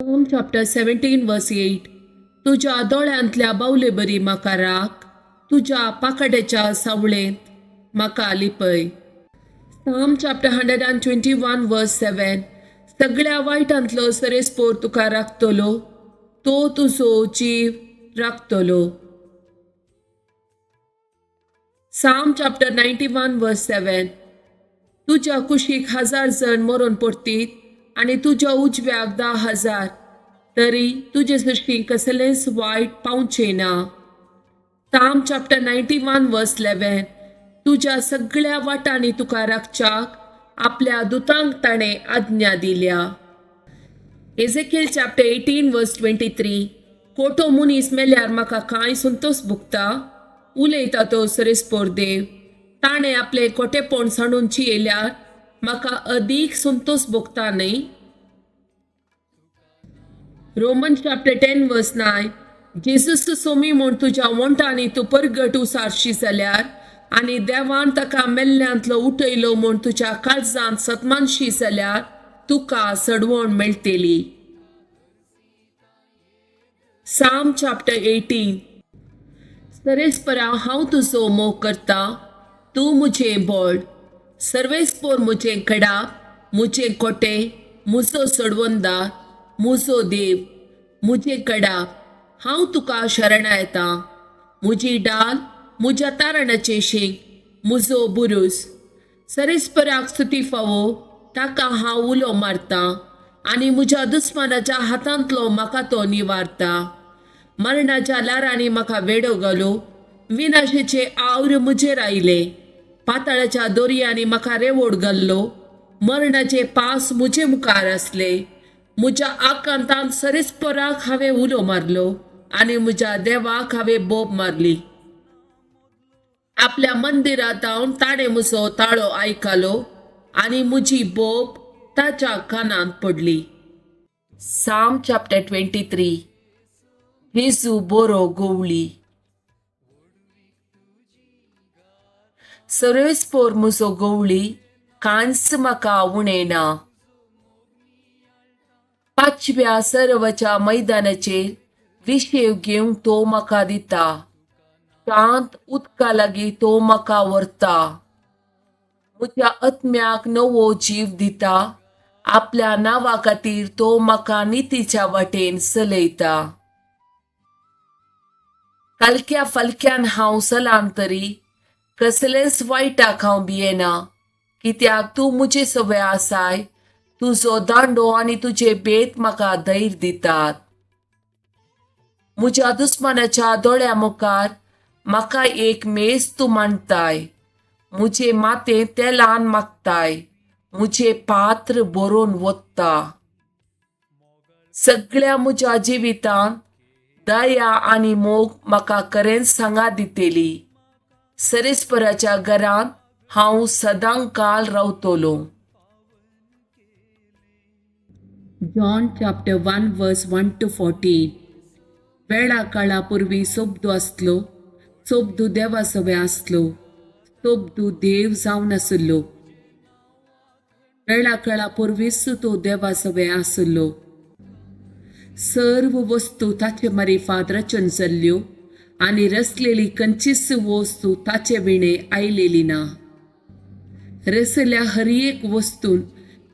Psalm chapter 17 verse 8. तुज्या दोळ्यांतल्या बावले बरी म्हाका राख, तुज्या पाकड्याच्या सावळेंत म्हाका लिपय. Psalm chapter 121 verse 7. सगळ्या वायटांतलो सरेस्पोर तुका राखतलो, तो तुजो जीव राखतलो. Psalm chapter 91 verse 7. तुज्या कुशीक 1000 जण मरून पडतीत आनी तुज्या उजव्याक 10,000, तरी तुजे सृश्टी कसलेंच वायट पावचें ना. Psalm chapter 91 verse 11. तुज्या सगळ्या वाटांनी तुका राखच्याक आपल्या दुतांक ताणें आज्ञा दिल्या. Ezekiel chapter 18 verse 23. कोटो मनीस मेल्यार म्हाका कांय संतोश भोगता? उलयता तो सरेस्पोर देव. ताणें आपलें कोटेपण सांडून चियेल्यार म्हाका अदीक संतोश भोगता न्हय? Roman chapter 10 verse 9. Jesus Somi म्हूण तुज्या वोंटांनी तूं परगट उसारशी जाल्यार आनी देवान ताका मेल्ल्यांतलो उठयलो म्हूण तुज्या काळजांत सतमानशी जाल्यार तुका सडवण मेळटली. Psalm chapter 18. सरेस्परा हांव तुजो मोग करता, तूं म्हजें बळ, सर्वेस्पोर म्हजें कडाप, म्हजें कोटे, म्हजो सडवंदार, म्हजो देव, म्हजें कडाप, हांव तुका शरणा येता. म्हजी डाल, म्हज्या तारणाचें शींग, म्हजो बुरूस. सरेस्पराक स्तुती फावो, ताका हांव उलो मारता आनी म्हज्या दुस्मानाच्या हातांतलो म्हाका तो निवारता. मरणाच्या ल्हारांनी म्हाका वेडो घालो, विनाशेचे आवर म्हजेर आयले. पाताळाच्या दोरयांनी म्हाका रेवोड घाल्लो, मरणाचे पास म्हजे मुखार आसले. म्हज्या आकांतान सरेस्पराक हांवें उलो मारलो आनी म्हज्या देवाक हांवें बोब मारली. आपल्या मंदिरांत हांव ताणें म्हजो ताळो आयकलो आनी म्हजी बोब ताच्या कानांत पडली. Psalm chapter 23. जेजू बरो गवळी. सर्वेस्पोर म्हजो गवळी, कांयच म्हाका उणें ना. पांचव्या सर्वाच्या मैदानाचेर विशेव घेवंक तो म्हाका दिता. शांत उदका लागीं तो म्हाका व्हरता. म्हज्या आत्म्याक नवो जीव दिता. आपल्या नांवा खातीर तो म्हाका नितीच्या वाटेन चलयता. कालक्या फालक्यान हांव सलाम तरी कसलेंच वायटाक हांव भियेना, कित्याक तूं म्हजे सवय आसाय. तुजो दांडो आनी तुजे बेत म्हाका धैर्य दितात. म्हज्या दुस्मानाच्या दोळ्या मुखार म्हाका एक मेज तूं मांडताय. म्हजें माथें तेलान मागताय. म्हजें पात्र भरून वता. सगळ्या म्हज्या जिवितांत दया आनी मोग म्हाका खरेंच सांगात दितली. सरेस्पराच्या घरांत हांव सदांकाल रावतलो. John chapter 1 verse 1 to 14. वेळा काळा पूर्वी सोबदू आसलो, सोबदू देवा सवे आसलो, सोबदू देव जावन आसलो. वेळा काळा पूर्वीच तो देवा सवे आसलो. सर्व वस्तू ताचे मारिफात रचन जाल्ल्यो आनी रचलेली खंयचीच वस्तू ताचे विणे आयलेली ना. रचल्या हर एक वस्तून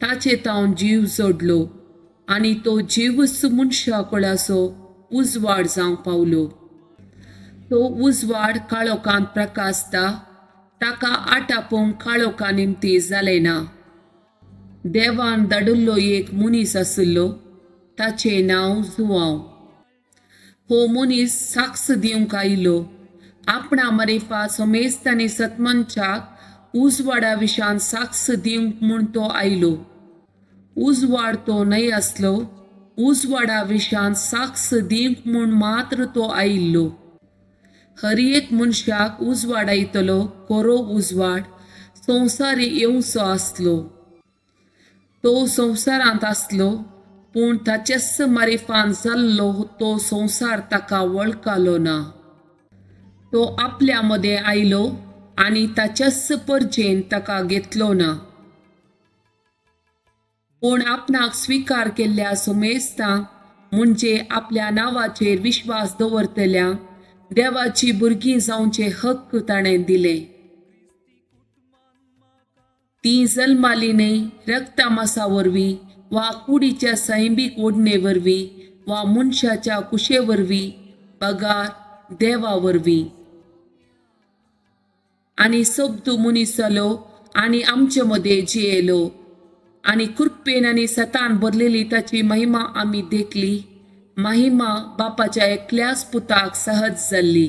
ताचे तावन जीव जोडलो आनी तो जीवच मनशा कुळाचो उजवाड जावंक पावलो. तो उजवाड काळोखांत प्रकाशता, ताका आटापूंक काळोखा निमती जालें ना. देवान धाडिल्लो एक मनीस आशिल्लो, ताचें नांव जुवांव. हो मनीस साक्ष दिवंक आयलो. आपणा मारिफात समेस्त आनी सतमनच्याक उजवाडा विशान साक्ष दिवंक म्हूण तो आयलो. उजवाड तो न्हय आसलो, उजवाडा विशान साक्ष दिवंक म्हूण मात्र तो आयिल्लो. हर एक मनशाक उजवाडायतलो खरो उजवाड संवसारी येवचो आसलो. तो संवसारांत आसलो, पूण ताचेच मारिफान जाल्लो तो संवसार ताका वळखलो ना. तो आपल्या मदें आयलो आनी ताच्याच परजेन ताका घेतलो ना. पूण आपणाक स्विकार केल्ल्या समेस्तांक म्हणजे आपल्या नांवाचेर विश्वास दवरतल्यांक देवाची भुरगीं जावचे हक्क ताणें दिले. तीं जल्माली न्हय रक्ता मासा वरवीं वा कुडीच्या सैमीक ओडणे वरवीं वा मनशाच्या कुशे वरवीं, बगार देवा वरवीं. आनी शब्द मनीस जालो आनी आमचे मदें जियेलो आनी कृपेन आनी सतान भरलेली ताची महिमा आमी देखली, महिमा बापाच्या एकल्याच पुताक सहज जाल्ली.